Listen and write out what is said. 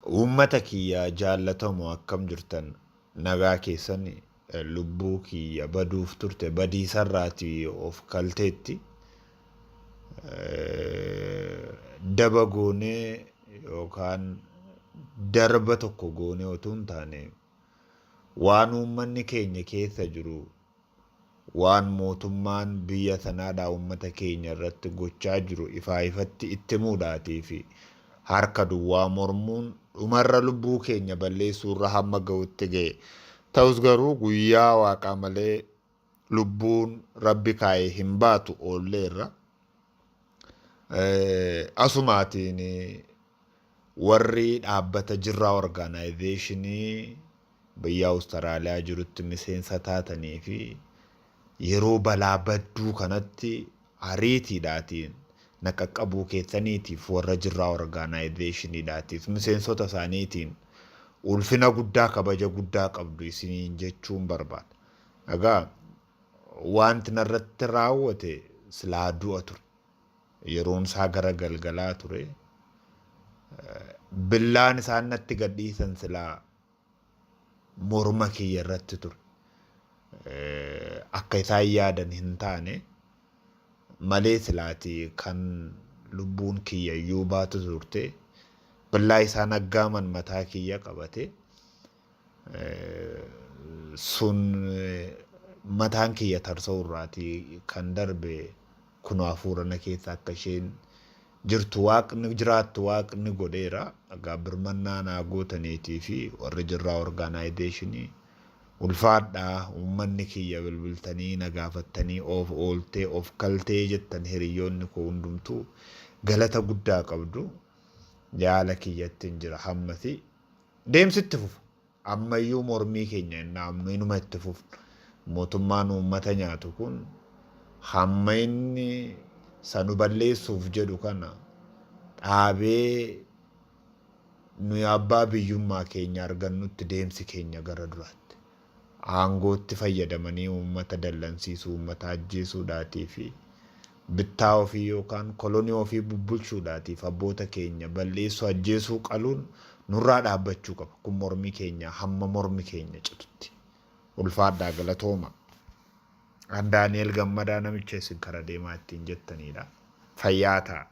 Uummata kiyya jaallatamoo akkam jirtan nagaa keessan lubbuu kiyya baduuf turte badiisarraatii of kalteetti daba goonee yookaan darba tokko goonee otuu hin taane waan uummanni keenya keessa jiru waan mootummaan biyya sanaadhaa uummata keenya irratti gochaa jiru ifaa ifatti itti himuudhaatii fi harka duwwaa mormuun dhumarra lubbuu keenya balleessuurra hamma ga'utti ga'e. Ta'us garuu guyyaa waaqaa malee lubbuun rabbi kaa'e hin baatu oolleerra. Asumaatiin warri dhaabbata Jirraa Orgaanaayizeeshinii biyya Awustaraaliyaa jirutti miseensa taatanii fi yeroo balaa badduu kanatti ariitiidhaatiin na qaqqabuu keessaniitiif warra Jirraa Orgaanaayizeeshiniidhaatiif miseensota isaaniitiin ulfina guddaa kabaja guddaa qabdu isiniin jechuun barbaada. Egaa wanti narratti raawwate silaa du'a ture. Yeroon isaa gara galgalaa ture. Billaan isaan natti gadhiisan silaa morma kiyya irratti ture. Akka isaan yaadan hin taane malee silaati kan lubbuun kiyya iyyuu baatu turte. Billaa isaan aggaaman mataa kiyya qabate. Sun mataan kiyya tarsa'u irraati kan darbe kunoo hafuura na keessa akka isheen jirtu waaqni jiraattu waaqni godheera. Egaa birmannaa naa gootaniitii fi warri Jirraa Orgaanaayizeeshinii ulfaadhaa uummanni kiyya bilbiltanii na gaafattanii of ooltee of kaltee jettan hiriyyoonni koo hundumtuu galata guddaa qabdu. Yaala kiyyattiin jira hammasi. Deemsi itti fufa. Ammayyuu mormii keenya hin dhaabnu inuma itti fufna. Mootummaan uummata nyaatu kun hamma inni isa nu balleessuuf jedhu kana dhaabee nuyi abbaa biyyummaa keenya argannutti deemsi keenya gara duraatti. Aangootti fayyadamanii uummata dallansiisuu, uummata ajjeesuudhaatii fi bittaa ofii yookaan kolonii ofii bubbulchuudhaatiif abboota keenya balleessuu, ajjeesuu, qaluun nurraa dhaabbachuu qaba. Kun mormii keenya hamma mormi keenya citutti. Ulfaadhaa galatooma. An Daani'el Gammadaa namicha isin kara deemaa ittiin jettaniidha. Fayyaa ta'a.